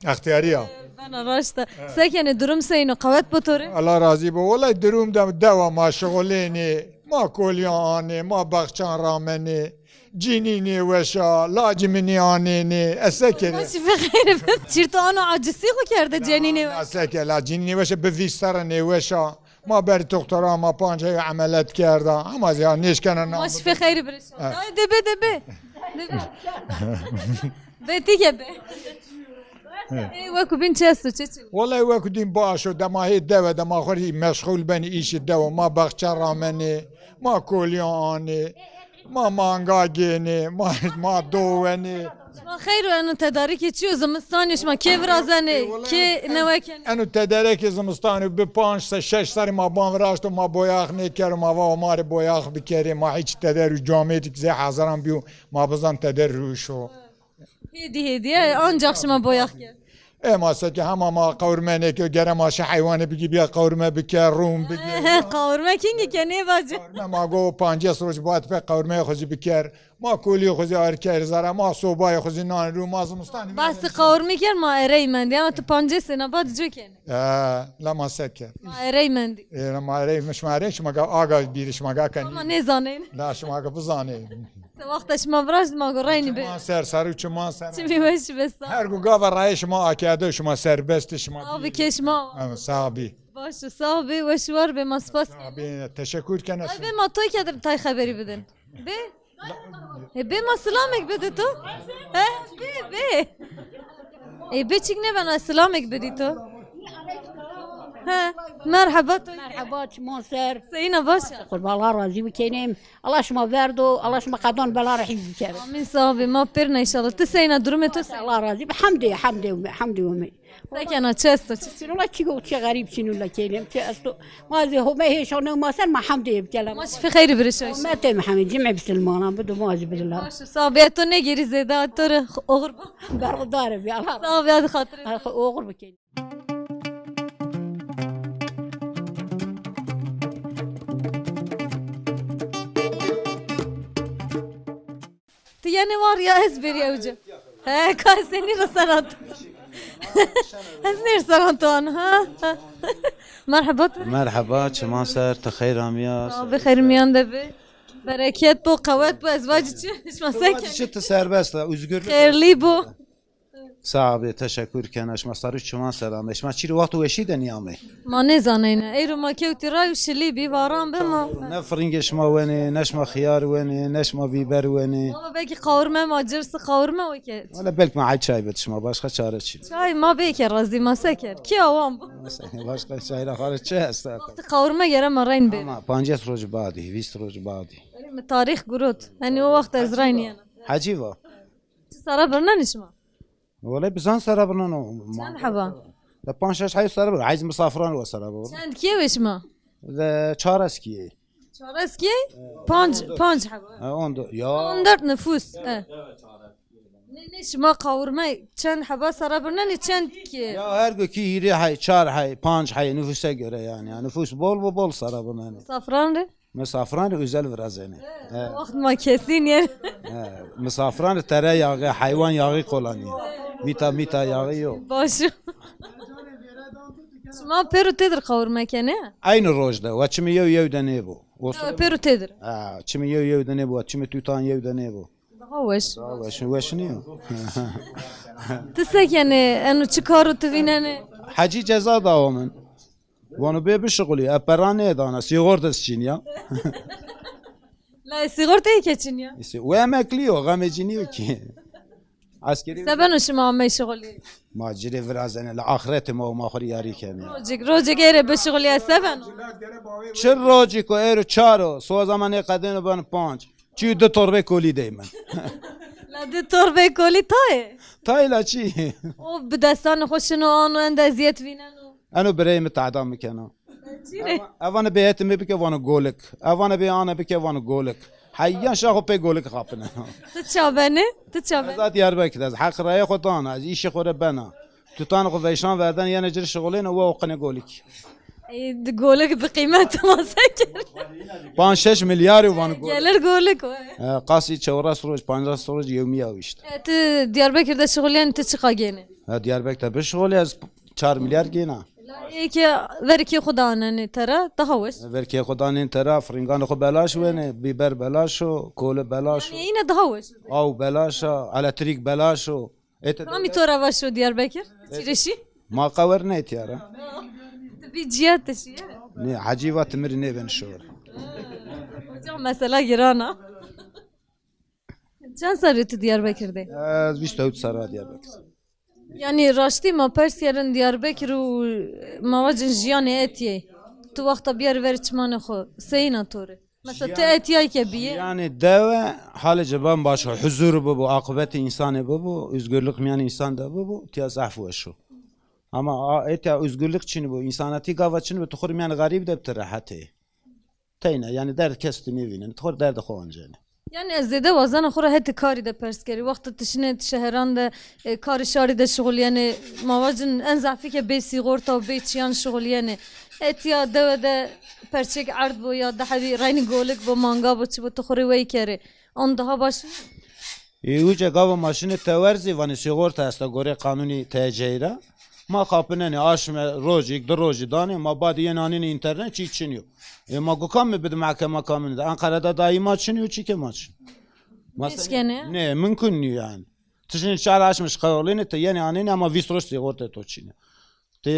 Extiyarî ya. Bena raşt a. Se kenê, durum seyîn o, qewet bo to rê? Allah razî bo. Wellay durum de dewa ma şixulênê, ma kolîyan anê, ma baxçan ramenê. Cinî nêweş a, lacî mi nêanênê, ez se kerê? Ma şifê xeyr bi. Çîr to ano acisî xo kerde cenî nêweş? La se ke, la cinî nêweş a, bi vîst serre nêweş a. Ma berî toxtora ma pancay emelet kerda. Ama ya nêşkena na. Ma şifê xeyr bi. Dayê de bê, de bê. De bê. Bê ti ke bê. Ê, wekû bîn çi esto, çi çi? Wellay wekû dîn baş o, dema hê dewe de ma xwu rê meşxul benî îşê dewe. Ma baxçe ramenê, ma kolîyan anê, ma manga gênê, ma, ma do wenê. Ma xeyr o, eno tedarîkê çi yo, zimistanî yo, şima kê virazenê, kê newe kenê? Eno tedarîkê zimistanî bi panc se şeş serrî ma ban viraşto, ma boyax nêkero, ma va ma rê boyax bikerê, ma hîç teder û camêrîk zê heziran bîyo, ma bizan teder rûş o. Hêdî hêdî, e, ancax şima boyax kerd. E, ma seke hema ma qewrme nêkê, gere ma şi heywanê bigî bîya qewrme bike, rûn bigî. He, qewrme kîngî ke nêvacî. Qewrme ma go pancês roj bad pê qewrmeyê xwu zî biker. Ma kolîyê xwu zî ar ker zere, ma sobayê xwu zî nan rû, ma zimistan. Behsê qewrmî ker, ma erey mendî. Ama tu pancês sena bad co kenî. E, la ma se ker. Ma erey mendî. E, la ma erey, şima erey, şima ga aga bîrî, şima ga kenî. Ama nêzanên. La şima ga bizanê. Se wexta şima viraşt ma go reynî bi. Çiman ser, serû çiman ser. Çimî weş be, sağ. Her go gava rayê şima akerde, şima serbest, şima. Sağ bi, kê şima. Evet, sağ bi. Baş o, sağ bi, weş war be, ma spas. Sağ bi, teşekkür kena. Ay be, ma toy kede tay xeberî bidin. Be. E, be ma silamêk bidî to. He, be, be. E, be çîk nêbena, silamêk bidî to. He, merheba to. Merheba, çiman ser. Seyîna, baş a? Qurban, Allah razî bi kenîm. Allah şima verdo, Allah şima qedan bela ra hîfz bikero. Amîn, sağ bî. Ma pêrna înşallah. Ti seyna, durumê to seyna? Allah razî bi. Hemdê, hemdê, hemdê omey. Se kena, çi esto? Çi çin ola, çi go, çi xerîb çin ola, kêlem, çi esto? Ma zî Homey hêşa new ma ser, ma hemdê bikela. Ma şifê xeyrî birişa. Umetê Mihemed, cimê bisilmanan bido ma zî bidila. Baş o, sağ bî. To nêgêrî zêde, to rê oxir bo. Berxudar bî, Allah. Sağ bî, hadi xatirê. Oxir bikin. Ti yenê war ya ez bêrî ewca? He, ka ez senî rê sena to. Ez nêr sena to an, ha? Ha. Merheba to. Merheba, çiman ser, ti xeyr amîya. Sağ bi, xeyr mîyan de bi. Bereket bo, qewet bo, ez vacî çi? Şima se kenî? Çi, ti serbest a, özgürlük. Xeyrlî bo. Sağ bê, teşekkür kena. Şima serû çiman ser amey. Şima çîrî wext weşî de nîyamey? Ma nêzaneyne. Eyro ma kewtî ray û şilî bî, varan bi ma. Ne firingê şima wenê, ne şima xiyar wenê, ne şima bîber wenê. Ama belkî qawirme ma, cirsî qawirme weke. Wele belk ma hel çay bid şima, başka çare çin. Çay ma bê ke razî, ma se ker. Kî awan bo? Başka çay ra xare çi esta? Wextî qawirme gere ma reyn bê. Ama pancês roj badî, vîst roj badî. Mi tarîx girot. Henî o wext ez reyn yena. Hecî va. Çi sara birnenî şima? Wele bizan sara birneno. Çend heba? De panc şeş hey sere bir. Heyz misafran wa sere bir. Çend kîye we şima? De çar eskîye. Çar eskîye? Panc, panc heba. Ha, on dört. Ya. On dört nüfus. E. Ne, ne şima qawurme çend heba sere birnenê, çend kîye? Ya her go kî hîrê hey, çar hey, panc hey nüfusa göre yani. Yani nüfus bol bu, bol sere birnenê. Misafran rê? Misafran rê özel virazenê. He. Waxt ma kesîn yen. He. Misafran rê tere yağı, hayvan yağı kullanıyor. Mita mita yağı yok. Baş. Şima pêro têdir qawurme kenê? Aynı rojde. Wa çimi yew yew de nêbo. O Ya, sırada pêro têdir. Ha, çimi yew yew de nêbo, wa çimi tutan yew de nêbo. Daha weş. Daha weş, weş niyo. Ti se kenê, eno çi karo ti vînenê? Hecî ceza dawo min. Vano bê bişuxulî, e pera nêdana, sîgortes çin ya. La sîgorteyê ke çin ya? Îşte, o emeklî yo, xemê ci nîyo kî. Eskerî Se beno şima amey şuxulî? Ma ci rê virazenê, la axretê ma û ma xwu rê yarî kenê. Rocik, rocik ê rê bişuxulî, se beno? Çi rocik o, êro çar o, soza ma nêqedêno ben panc. Çî di torbê kolî dey min. La di torbê kolî tayê? Tayê la çî? O bi destanê xo şino ano, ende ezîyet vîneno. Eno bireyê mi tehda mi kena. Çi rê? Ev-, evanê bêhetê mi bike vano golik. Evanê bê ane bike vano golik. Heyan şaxo pê golik xapine. Ti ça benê? Ti ça benê? Ez a Diyarbekir, ez heq raya xo dana, ez îşê xo rê bena. Tutanê xo veyşan verdene, yenê ci rê şixulêne, we oqine golik. Ey, di golik bi qîmet ma se kerd. Panc şeş milyarî van golik. Gelir golik we. E, qasî çewres roj, pancas roj yewmîya wîşt. E, ti Diyarbekir de şixulîyenî, ti çiqa gênê? Ha, Diyarbekir de bişixulî, ez çar milyar gêna. La ê ke verê kê xo danenê tera, daha weş. Verê kê xo danenê tera, firinganê xo belaş wenê, bîber belaş o, kole belaş o. Yanî yine daha weş. Aw belaş a, elektrîk belaş o. Ete Kamî to ra va şo Diyarbekir? Çi rê şî? Ma qewer nêtîya ra. Ti bî ciya ti şîye? Nê, hecî va ti mi rê nêben şor. Hocam, mesela giran a. Çend serrî ti Diyarbekir de? Ez vîst û hewt serra Diyarbekir. Yanî raştî ma pers kerin Diyarbekir û ma vacin jiyanê etîyê. Tu wexta biyarî verê çimanê xo, seyîn a to rê? Mesela ti etîyayke bîye. Yanî dewe halê ci bambaş o, huzur bibo, aqibetê însanê bibo, özgürlük mîyanê însan de bibo, tiya zaf weş o. Ama a, etîya özgürlük çin bo, însanetî gava çin bo, tu xo rê mîyanê xerîb de bi ti rehet ê. Teyna, yanî derd kes tu nêvînenî, tu xo rê derdê xo ancenî. Yanî ez zêde wazena xo ra hetê karî de pers kerî. Wexta ti şinê şeheran de, e, karê şarî de şixulîyenê, ma vacin en zafî ke bê sîgorta û bê çîyan şixulîyenê. Etîya dewe de perçêk erd bo ya di hebî reynî golik bo, manga bo, çi bo, ti xo rê wey kerê. On daha baş nîyo? Ê, uca gava ma şinê tewer zî vanê sîgorta esta gorê qanûnî T C'yî ra. Ma xapinenê, aşme rojîk, di rojî danê, ma badê yenê anênê înternet, çîk çinî yo. Ê, ma go kam mi bidê mehkema kamînî de? Enqere de dayî ma çinî yo, çîkê ma çin. Ma Nêşkenê? Nê, mumkun nîyo yanî. Ti şinê çar aşme şixulênê, ti yenê anênê ama vîst roj sîgortê to çin ê. Ti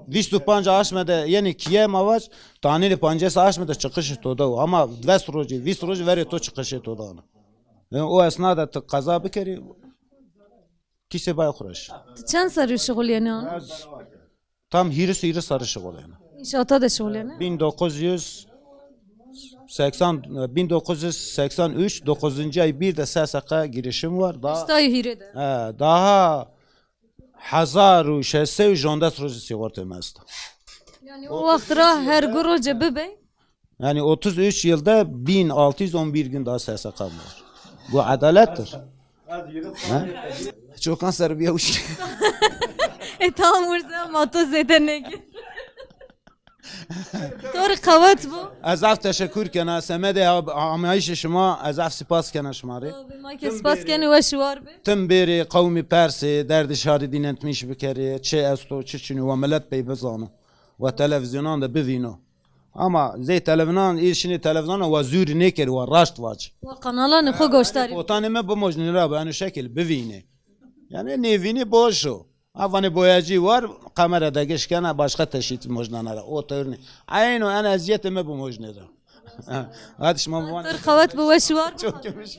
vîst û panc aşme de yenê kîye ma vac, ti anênê pancês aşme de çiqişê to de o. Ama des rojî, vîst rojî verê to çiqişê to dana. Yanî o esna de ti qeza bikerî, kîsê bay xo ra şî. Ti çend serrî şixulîyenê ana? Ez tam hîris, hîris serrî şixulêna. Înşaata de şixulênê? Bin dokuz yüz seksen, bin dokuz yüz seksen üç, dokuzuncu ay bir de S S K girişim var. Daha, Hîştay hîrê de. He, daha hezar û şeş sey û jondes rojî sîgortê mi esta. Yanî o wext ra her gu roce bibey? Yanî otuz üç yılda bin altı yüz on bir gün daha S S K mı var? Bu adalettir. Ha? Çokan ser bir yavuş. E tamam, Murza, ama to zêde nêgir. To rê qewet bo. Ez zaf teşekkür kena. Semedê amayîşê şima ez zaf spas kena şima rê. Abi, ma ke spas kenê, weş û war bê. Tim bêrê qewmî persê, derdê şarî dînetmîş bikerê, çi esto, çi çin o, wa milet pey bizano. Wa televîzyonan de bivîno. Ama zey televîzyonan, î şinê televîzyonan wa zûrî nêkerê, wa raşt vac. Wa kanalanê xo goştarî. Potanê mi bimojnê ra bi eno şekil bivînê. Yanî nêvînê boş o. A vanê boyacî war, kamera de giş kena, başka teşhît mojnana ra. O tewr nê. Eyno en ezîyetê mi bimojnê ra. Hadi şima mi vanê. Tir qewet bi, weş û war. Çok gümüş.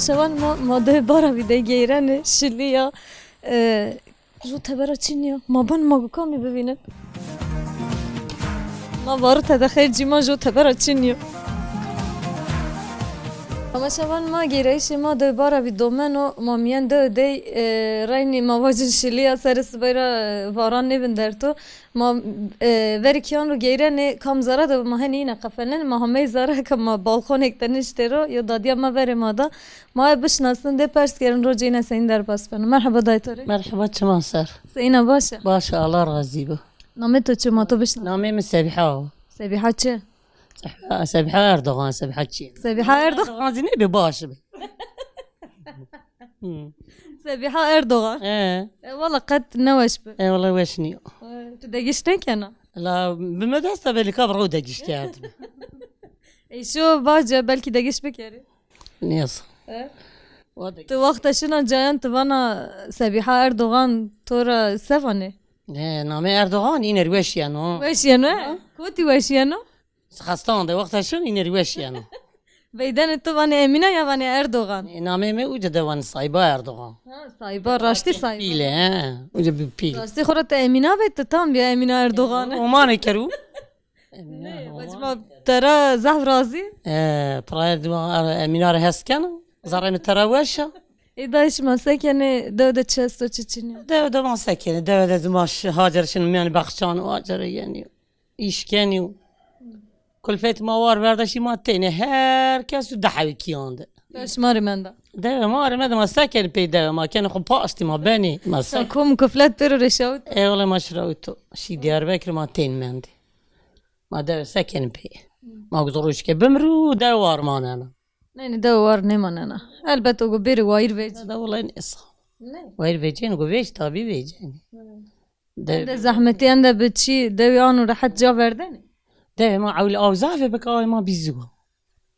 Şewan ma, ma de bara vî de geyreni, şilî ya. E, ju tebera çin ya. Ma ban ma gu kamî bivînin. Ma varu te de xeyr cî ma ju tebera çin ya. Ama şewan ma geyreyişê ma de bara vî domeno, ma miyen de dey, e, reynî ma vacin şilî ya, serê sibey ra, e, varan nêbin derto. Ma, e, verî kîyan ro geyrenê, kam zere de ma henî îne qefelnenê, ma hamey zere ke ma balkonek de niştê ro, yo dadîya ma verê ma da. Ma ê bişinasin, dê pers kerin, rocê îne seyîn derbas beno. Merheba dayê to rê. Merheba, çiman ser. Seyîn a, baş a? Baş a, Allah razî bo. Namê to çi, ma to bişinasin? Namê mi Sebîha o. Sebîha çi? Sebîha, Sebîha Erdogan, Sebîha çi? Sebîha Erdogan. Erdogan zî nêbê, baş bi. Hı. Sebîha Erdogan. He. E, wala qet ne weş bi. E, wala weş nîyo. E, tu degiş nêkena? La, bi mi dest de belî ka bi ro degiş kerdime. E, şo vace, belkî degiş bikerî. Neyse. E? O da... Tu wexta şina cayan tu vana Sebîha Erdogan to ra se vanê? He, namê Erdogan îne rê weş yeno. Weş yeno, he? Ha? Kotî weş yeno? Xestan de wexta şin îne rê weş yeno. Veydenê tu vanê Emîna ya vanê Erdogan? E, namê mi uca de vanê Sayba Erdogan. Ha, Sayba, raştî Sayba. Pîl ê, he. Uca bi pîl. Raştî xo ra te Emîna veyt, tu tam bîya Emîna Erdogan. Omanê keru. Nê, vacî ma te ra zaf razî. E, pirayê dima Emîna ra hes kena. Zerrê mi te ra weş a. Ê dayê, şima se kenê, dewe de çi esto, çi çin o? Dewe de ma se kenê, dewe de dima şi-, hacer şin mîyanê baxçan û hacer yenî. Îş kenî û kulfet ma war verda şî ma têne, her kes û dehewî kîyan de. Dewe şima rê menda? Dewe ma rê menda, ma se kenê pey dewe, ma kenê xo paştî ma benê, ma se... Kom kulfet pêro rê şawit? E, wele ma şirawito. Şî Diyarbekir ma tên mendê. Ma dewe se kenê pey. Ma guzorû şike bimrû dewe war manena. Nê, nê, dewe war nêmanena. Elbet o go bêrê wayîr vecî. Da wele nêsa. Nê. Wayîr vecîyeno go vecî, tabî vecîyeno. Hı. De, de zehmetîyen de bi çî dewî ano rehet ca verdenê? Dewê ma ewil aw zaf ê, bika awê ma bîzû wa.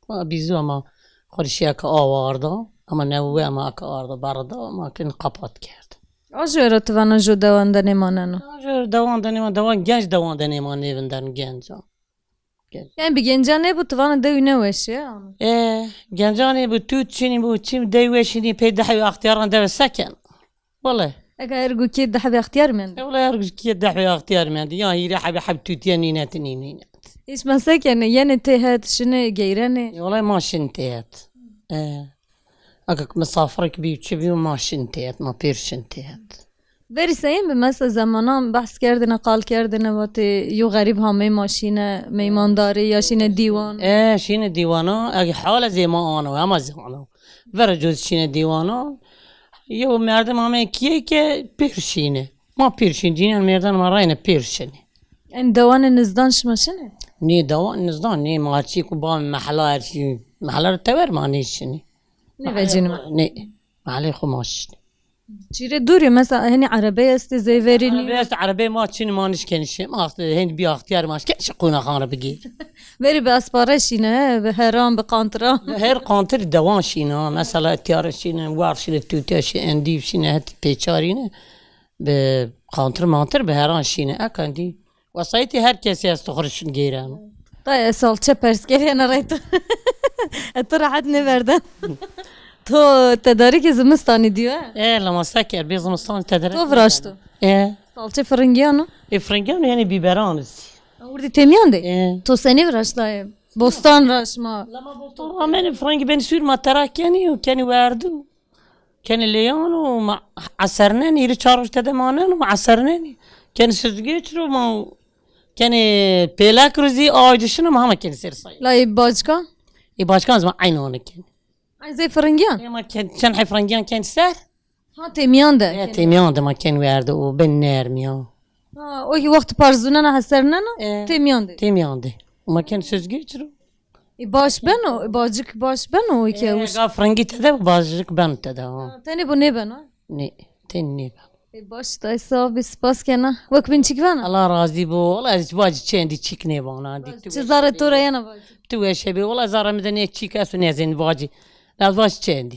Ma bîzû wa, ma xo rê şîya ke aw arda, ama newe ama ke arda berda, ma kin kapat kerd. A ju ra tu vana ju dewan de nêmaneno? A ju dewan de nêman, dewan genc dewan de nêman nêvinderno genca. Yanî bi genca nêbo, tu vana dewî nêweş ê, ano? E, genca nêbo, tût çinî bo, çim dey weşî nî, pey dehewî extîyaran dewe se ken. Wele. Eke her gu kê dehewî extîyar mendî? E, wele her gu kê dehewî extîyar mendî. Ya hîrê hebî heb tûtîye nînet, nî nînet. Hîç ma se kenê, yenê têhet, şinê geyrenê? E, wele ma şin têhet. E. Eke misafirik bî, çi bî, ma şin têhet, ma pêr şin têhet. Verî seyîn bi, mesela zemanan behs kerdêne, qal kerdêne, vatê yo xerîb hamey ma şîne meymandarî ya şîne dîwan? E, şîne dîwana, ege hale zê ma ano, hema zê ano. Vera coz şîne dîwana, yo merdim hamey kîye ke pêr şîne. Ma pêr şîn, cînîyan merdan ma rayne pêr şinê. En dewanê nizdan şima şinê? Nê, dewan nizdan nê, ma çî ku ba mehla her çî, mehla ra tewer ma nêşinê. Nêvecînî ma? Nê, mehlê xo ma şinê. Çîrê dûrî, mesela, henî erebey estê zey verî nîyo? Erebey est, erebey ma çin ma nişkenî şî. Ma extî-, hên bî extîyar ma şî, ke şî qonaxan ra bigêr. Verî bi espare şîne, he, bi heran, bi qantiran. Her qantir dewan şîna. Mesela, tîyare şîne, war şîne, tûtîya şîne, endîv şîne, hetî pêçarîne. Bi qantir mantir, bi heran şîne. Eka endî. Wesayîtê her kesî esto, xo rê şin geyreno. Dayê, ez salçe pers kerî, ena rey to. E, to rehet nêverden. To tedarîkê zimistanî dîyo, he? E, la ma se ker, bê zimistan tedarîk... To viraşto? E. Salçe firingîyan o? E, firingîyan o, yanî bîberan zî. Wirdî têmîyan de? E. To senî viraşt dayê? Bostan ra şima? La ma bostan ra amenê, firingî benî sûr, ma tera kenî û kenî werdû. Kenê lêyan û ma esernenî, hîrê çar roj tede maneno, ma esernenî. Kenê süzgeç ro, ma kenê pêlek ro zî, ay ci şino, ma hema kenê ser sayê. La ê bacika? Ê bacika zî ma eynî ona kenê. Ay zey firingîyan? Ê ma ken-, çend heb firingîyan kenê ser. Ha, têmîyan de. E, têmîyan de ma kenê werde û ben nermî ya. Ha, o kî wextî parzûnena, hesernena, e, têmîyan de. Têmîyan de. Ma kenê süzgeç ro. E, baş beno, e, bacik baş beno o ke... E, uş. Ga firingî tede, bacik beno tede, ha. Ha, tenê bo nêbeno? Nê, tenê nêbeno. E, baş, tay sağ bî, spas kena. Wek bin çik vana? Allah razî bo. Wala ez vacî çendî çik nêvana. Çi zare to ra yena vacî? Tu weşe bî. Wala zare mi de ne çik esto ne zên vacî. La vacî çendî.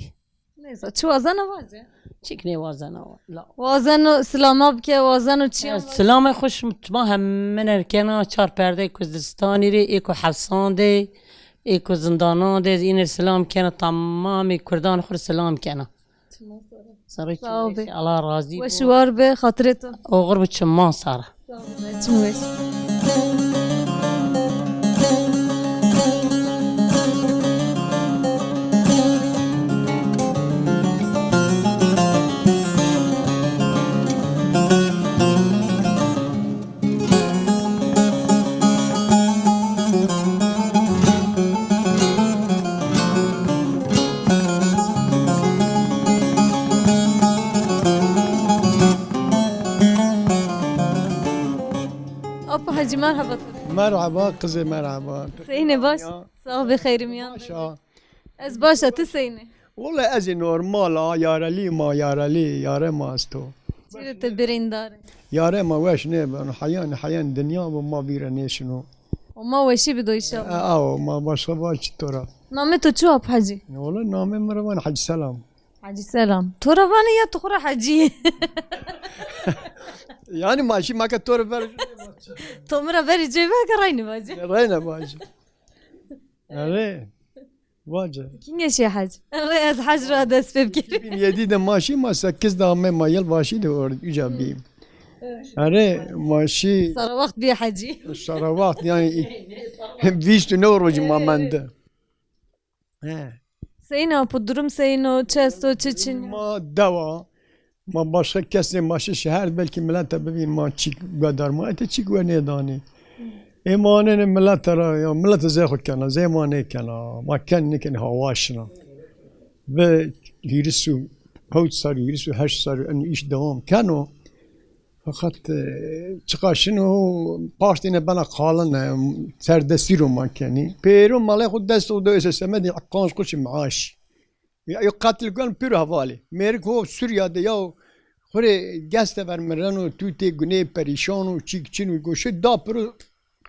Neyse, çi wazena vace? Çik nêwazena wa-, la. Wazeno silama bike, wazeno çiyan vace. Silamê xo şima hemine rê kena, çar perdeyê Kurdistanî rê, ê ku hefsan de, Ê ku zindanan de ez îne selam kena, tamamê kurdan xwu rê selam kena. Sero çiman sar o. Sağ ol be. Allah razî bo. Weş û war be, xatirê to. Oxir bi çiman sar o. Sağ ol be, çim weş. Apo Hecî, merheba to. Merheba qizê, merheba. Seyîne, baş? Ya. Sağ ol, bi xeyr miyan. Baş a. Ez baş a, ti seyîne? Wele ez ê normal a, yarelî ma, yarelî, yare ma esto. Çi rê ti birîndar ê? Yare ma weş nêbeno, heyan, heyan dinya bo, ma vîre nêşino. O ma weşî bido înşallah. E, awo, ma başka vaj çi to ra. Namê to çi, Ap Hecî? Wele namê mi ra vanê Hecî Selam. Hecî Selam. To ra vanê ya ti xwu ra Hecî yê? Yanî ma şî, ma ke to ra ver. To mi ra verî cê ve ke reynî vacî. Reynî vacî. Erê. Vace. Kînge şî hec? Erê, ez hec ra dest pê bikerî. Îki bin yedî de ma şî, ma sekiz de ame, ma yılbaşı de or-, uca bî. Erê, ma şî. Sara wext bî hecî. Sara wext, yanî, vîst û new rojî ma mende. He. Seyîn apo, durum seyîn o, çi esto, çi çin? Ma dewa, ma başka kesê, ma şi şeher, belkî milete bivîn, ma çîk guedar ma, ete çîk we nêdanî. Ê ma anêne milete ra, ya milete zê xwu kena, zê ma nêkena, ma ken nêkenî hawa şina. Ve hîris û hewt serrî, hîris û heşt serrî eno îş dewam keno. Feqet, e, çiqa şino, paştîne bena qalin, e, serdestî ro ma kenî. Pêro malê xwu dest o do, êse semedê qanc quçî maaş. Ya, yo qetil keno pêro hevalî. Mêrik ho Sûrîya de ya xwu rê geste ver mireno, tutê gunê perîşan o, çîk çin o, goşê da piro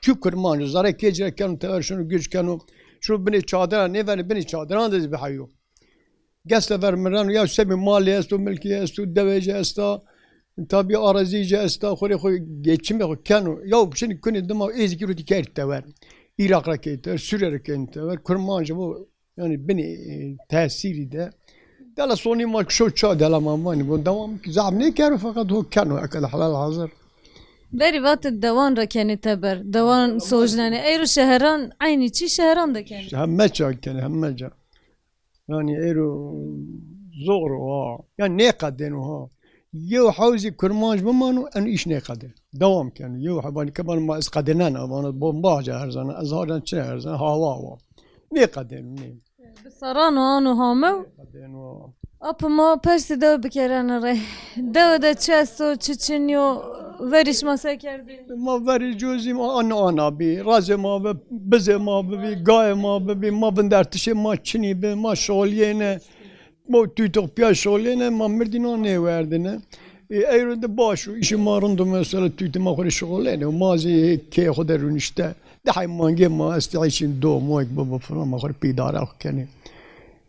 çû Kurmanc, zerê kê ci ra keno, tever şino, guc keno, şino binê çadira, nêveno binê çadiran de zî biheyo. Geste ver mireno, ya semê malê esto, milkê esto, dewê ci esta, tabî arazî ci esta, xwu rê xwu geçimê xwu keno. Ya çinî kunê dima êzikî ro dî kerd tever. Îraq ra kerd tever, Sûrîye ra kerd tever, Kurmanc bo, yanî binê, e, tesîrî de. Dela sonî ma şo ça, dela ma vanî, go dewam ki, zaf nêkero, feqet ho keno, eke de helal hazir. Berî vatê dewan ra kenê teber, dewan sojnenê. Eyro şeheran, eynî çî şeheran de kenê. Heme ça kenê, heme ca. Yanî êro zor o ha. Yanî nêqedêno ha. Yew hewzî Kurmanc bimano, eno îş nêqedê. Dewam keno. Yew hebanî ke vano ma ez qedênena, vano bomba ci erzena, ez harcan çi erzena, hawa hawa. Nêqedêno, nê. Bi serran o ano hamew. Nêqedêno. Apo ma persê dewe bikerena rê. Dewe de çi esto, çi çin yo, verî şima se kerdê? Ma verî cozî ma an ana bî, razê ma bi, bizê ma bibî, gayê ma bibî, ma vindertişê ma çinî bi, ma şixulîyêne, ma tûytox pîya şixulîyêne, ma mirdî na nêwerdêne. Ê, eyro de baş o, îşê ma rind o, mesela tûytê ma xwu rê şixulêne, ma zî keyê xwu de rûnişte. Di hey mangê ma estê, îşîn do moyk bibo filan, ma xwu rê pî îdare xwu kenê.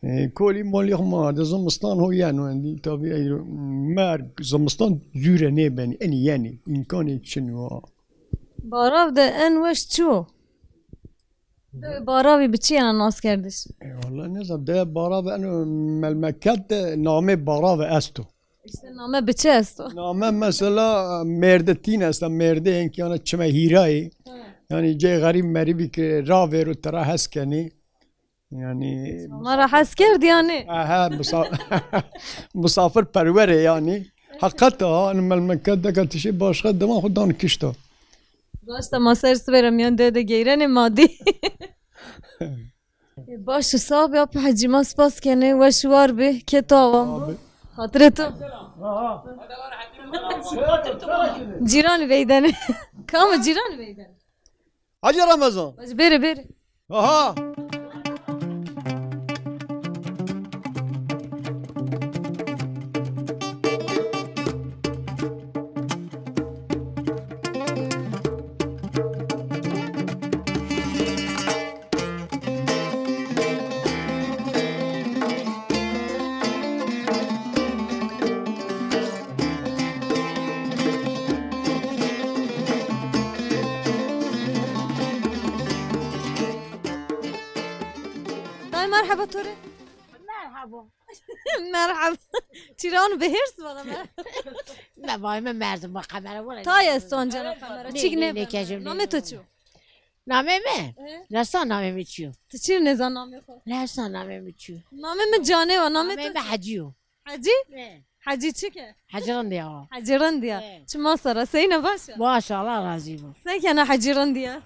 E, kolî molî xwu ma de zimistan ho yeno endî. Tabî eyro merg, zimistan zûre nêbenî, enî yenî. Îmkanê çin wa. Barav de en weş çi o? Dewe Baravî bi çi yena naskerdiş? E, wela nêzan, dewe Baravî eno melmeket de namê Baravî esto. Îşte name bi çi esto? Name mesela mêrde tîn esta, mêrde enkî yana çime hîrayî. He. Yanî cey xerîb merîbî ki ravêro tera hes kenî. Yanî ma ra hes kerd yanî. Aha, misa-, misafirperwer ê yanî. Heqet a, hanî melmeket deka tişê başka dima xwu dan kişta. Raşta ma ser sibê ra mîyan de de geyrenê ma dî. E, baş û sax bî, Apo Hecî, ma spas kenê, weş û war bî, kê to awan bo. Abi. Xatirê to. Cîranî veydenê. Kam o, cîranî veydenê? Hacı Ramazan. Hacı, bêrê, bêrê. Aha. Merheba to rê. Merhaba. Merhaba. Çîran bi hêrs vana me. Me vay me merdim, bak kamera vana. Tay esto ancena kamera. Çik ne? Namê to çi yo? Namê mi? E? Resa namê mi çi yo? Ti çi nêzan namê xo? Resa namê mi çi yo? Namê mi Canê wa, namê to çi? Namê mi Hecî yo. Hecî? E. Hecî çik e? Hecî Rindî ya. Hecî Rindî ya. E. Çi masara, seyîn a, baş a? Baş, Allah razî bo. Se kena Hecî Rindî ya?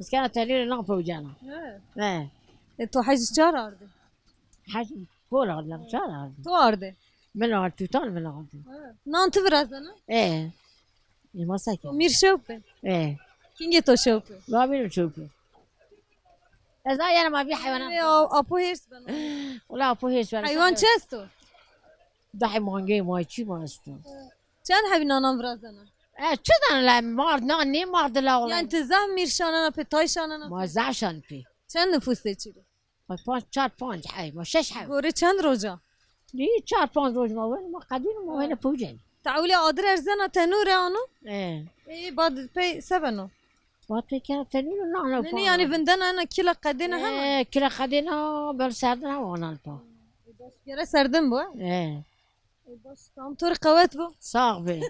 Biz kena tenûrê nan powcena. He. He. E, to hecî çar ardî? Hecî hol ardim, çar ardim. To ardî? Min ard, tutan min ardî. He. Nan ti virazena? E. E, ma se kena? To mîr şewp bi? E. Kîngê to şewp bi? Ma bînim şewp bi. Ez na yena ma bî heywanan. E, a-, apo hêrs beno. Wela apo hêrs beno. Heywan çi esto? Dahê mangeyê ma, çî ma esto. Çend hebî nanan virazena? E, çi zana la, mard, na nêmardi la wela. Yanî ti zaf mîr şanena pê, tay şanena pê? Ma zaf şan pê. Çend nifûsê çî rê? Ma panc, çar panc heb, ma şeş heb. Gorê çend roja? Nî çar panc roj ma weno, ma qedîno, ma weno powcenî. Ti ewlî adir erzena tenûre ano? E. Ê, bad pey se beno? Bad pey kena tenûre nana. Nê, nê, yanî vindena ena kila qedêna hema? E, kila qedêna, bel serdin hema anan pa. Ê, baş, gere serdin bo, e? E. Ê, baş, tam to rê qewet bo. Sax bê.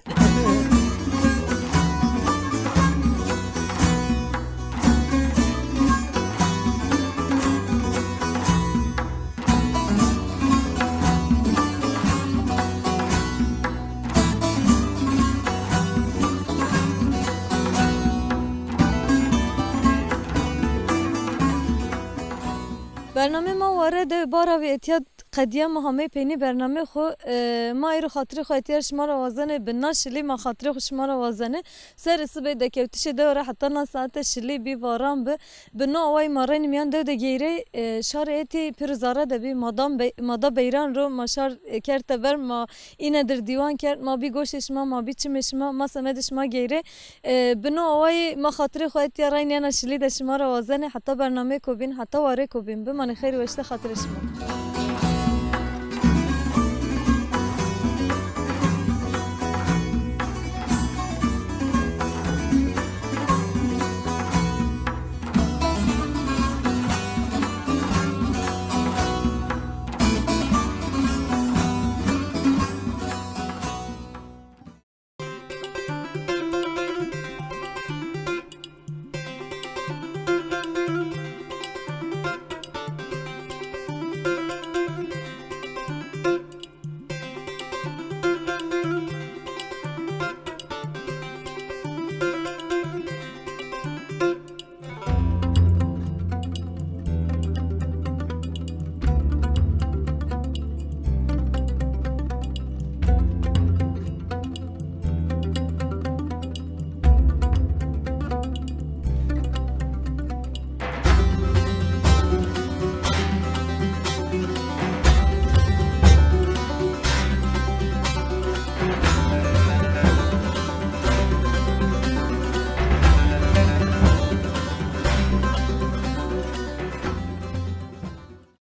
Bernamê ma ware de bara vî etya qedîya, ma hamey peynî bernamê xo, e, ma êro xatirê xo etya şima ra wazenê, bi na şilî ma xatirê xo şima ra wazenê. Serê sibê dekewtişê dewe ra heta na saete şilî bî, varan bi. Bi no awayî ma reynî mîyan dew de geyrey, e, şarê êtî pêro zere de bî, ma da bey-, ma da beyran ro, ma şar, e, kerd teber, ma îne dir dîwan kerd, ma bî goşê şima, ma bî çimê şima, ma semedê şima geyrey. E, bi no awayî ma xatirê xo etya reynî ena şilî de şima ra wazenê, heta bernameyêko bîn, heta warêko bîn. Bimanê xeyr û weşî de xatirê şima.